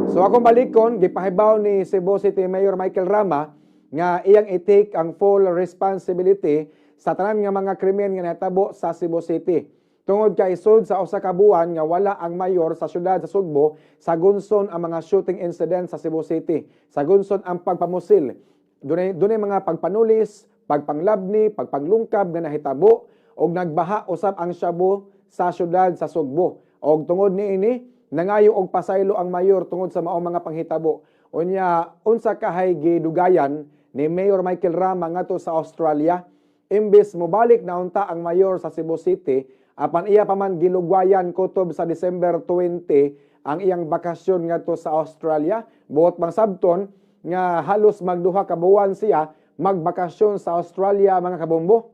So akong balikon, gipahibaw ni Cebu City Mayor Michael Rama nga iyang i-take ang full responsibility sa tanan nga mga krimen nga nahitabo sa Cebu City. Tungod kay isod sa usa ka buwan nga wala ang mayor sa syudad sa Sugbo, sagunson ang mga shooting incident sa Cebu City. Sagunson ang pagpamusil. Dunay mga pagpanulis, pagpanglabni, pagpanglungkab nga nahitabo og nagbaha usab ang shabu sa syudad sa Sugbo. Og tungod niini, nangayo og pasaylo ang mayor tungod sa maong mga panghitabo. Unya, unsa kahay gidugayan ni Mayor Michael Rama ngadto sa Australia? Imbes mobalik na unta ang mayor sa Cebu City, apan iya pa man gilugwayan kutob sa December 20 ang iyang bakasyon ngadto sa Australia. Buot bang sabton nga halos magduha ka buwan siya magbakasyon sa Australia, mga kabombo?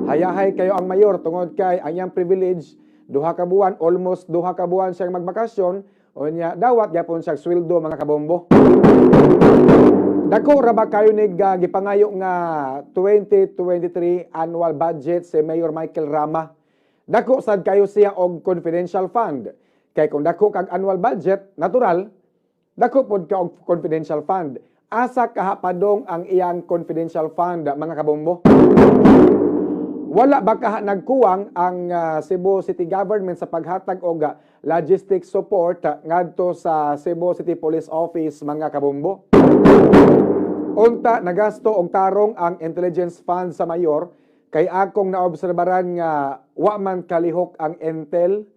Hayahay kayo ang mayor tungod kay ang iyang privilege 2 ka buwan, almost 2 ka buwan siyang magbakasyon. Unya dawat gyapon siya sweldo, mga kabombo. Dako ra ba kayo nig gipangayo nga 2023 annual budget si Mayor Michael Rama? Dako sad kayo siya og confidential fund. Kay kung dako kag annual budget, natural dako pod ka og confidential fund. Asa kaha padong ang iyang confidential fund, mga kabombo? Wala ba kaha nagkuwang ang Cebu City Government sa paghatag og logistic support ngadto sa Cebu City Police Office, mga kabombo? Unta nagasto og tarong ang intelligence fund sa mayor kay akong naobserbaran nga wa man kalihok ang intel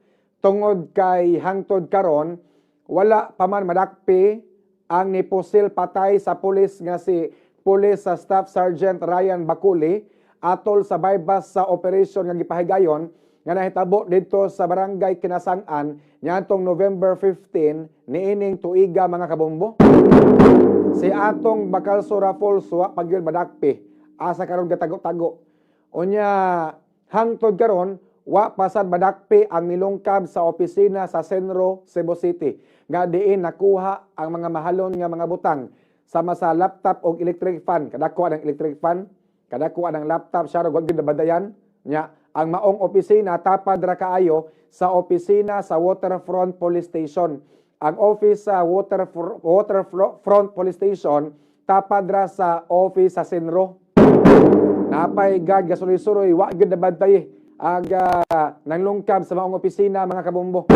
tungod kay hangtod karon wala pa man madakpi ang nipusil patay sa pulis nga si Police sa Staff Sergeant Ryan Baculi atol sa buy-bust sa operation nga gipahigayon nga nahitabo didto sa Barangay Kinasang-an niadtong November 15 niining tuiga, mga kabombo. Si atong Bacalso Rafols wa pa gyud madakpi. Asa karon gatago-tago? Unya hangtod karon wa pa sad madakpi ang nilungkab sa opisina sa Cenro Cebu City nga diin nakuha ang mga mahalon nga mga butang sama sa laptop og electric fan. Kadako ang electric fan, kadako ang laptop siya, wag gyud nabadayan nya. Ang maong opisina tapad ra kaayo sa opisina sa Waterfront Police Station. Ang office sa Waterfront Police Station tapad ra sa office sa Cenro. Napay guard gasuloy-suroy, wa gyud nabantay aga nanglungkab sa maong opisina, mga kabombo.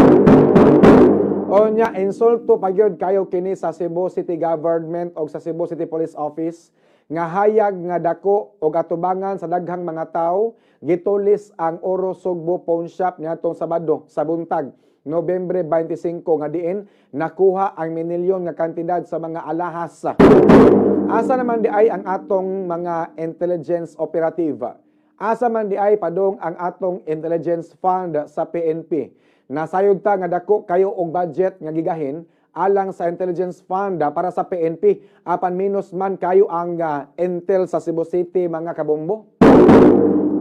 Onya insulto pa gyud kayo kini sa Cebu City Government o sa Cebu City Police Office nga hayag nga dako og atubangan sa daghang mga tawo gitulis ang Oro Sugbo Pawn Shop niadtong Sabado sa buntag, Nobyembre 25, nga diin nakuha ang minilyon nga kantidad sa mga alahas. Asa naman di ay ang atong mga intelligence operative? Asa man di ay padong ang atong intelligence fund sa PNP? Nasayod ta nga dako kayo og budget nga gigahin alang sa intelligence fund para sa PNP, apan minus man kayo ang intel sa Cebu City, mga kabombo.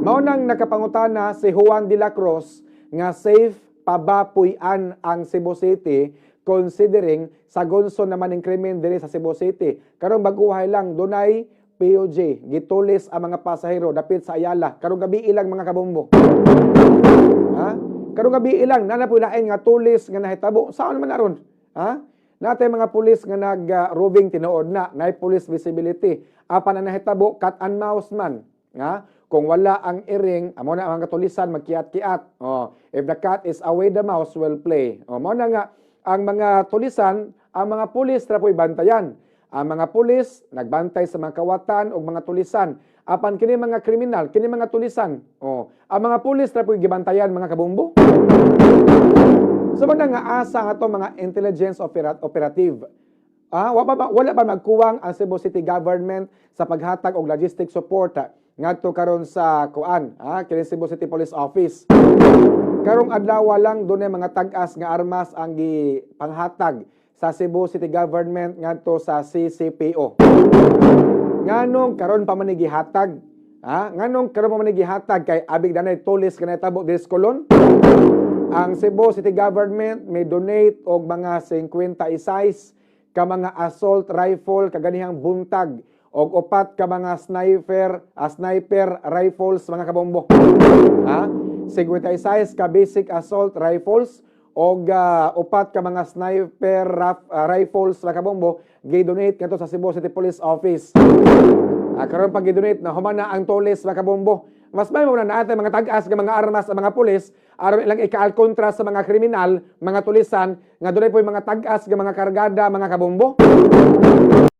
Mao nang nakapangutana si Juan de la Cruz nga safe pa ba puy-an ang Cebu City considering sagunson naman ang krimen diri sa Cebu City. Karong bag-ohay lang dunay PUJ gitulis ang mga pasahero dapit sa Ayala. Karong gabi ilang, mga kabombo. Ha? Karong gabi ilang naa na poy lain nga tulis nga nahitabo. Saan man aron? Ha? Natay mga pulis nga nag-roving, tinuod na, nay police visibility. Apan ang nahitabo, cat and mouse man. Nga kung wala ang iring, amo na ang mga katulisan magkiat-kiat. Oh, if the cat is away, the mouse will play. Oh, mao na nga ang mga tulisan, ang mga pulis ra po'y bantayan. Ang mga pulis nagbantay sa mga kawatan o mga tulisan. Apan kini mga kriminal, kini mga tulisan. Oh, ang mga pulis ra po'y gibantayan, mga kabombo. So mao na nga asa ang atong mga intelligence operative? Ah, wala ba magkuwang ang Cebu City Government sa paghatag og logistic support ngadto karon sa kuan, kini Cebu City Police Office? Karong adlaw lang dunay mga tag-as nga armas ang gipanghatag sa Cebu City Government ngadto sa CCPO. Nganong karon pa man ni gihatag? Ha? Nganong karon pa man ni gihatag kay abig danay tulis kanay tabo diri sa Colon? Ang Cebu City Government may donate og mga 56 ka mga assault rifle kaganihang buntag og upat ka mga sniper rifles, mga kabombo. Ha? 56 ka basic assault rifles Og upat ka mga sniper rifles, mga kabombo, gi-donate ngadto sa Cebu City Police Office. Karon pag gi-donate na, human na ang tulis, mga kabombo. Mas may mo na natin mga tag-as nga mga armas ang mga pulis aron ilang ikaalkontra sa mga kriminal, mga tulisan nga dunay po'y mga tag-as nga mga kargada, mga kabombo.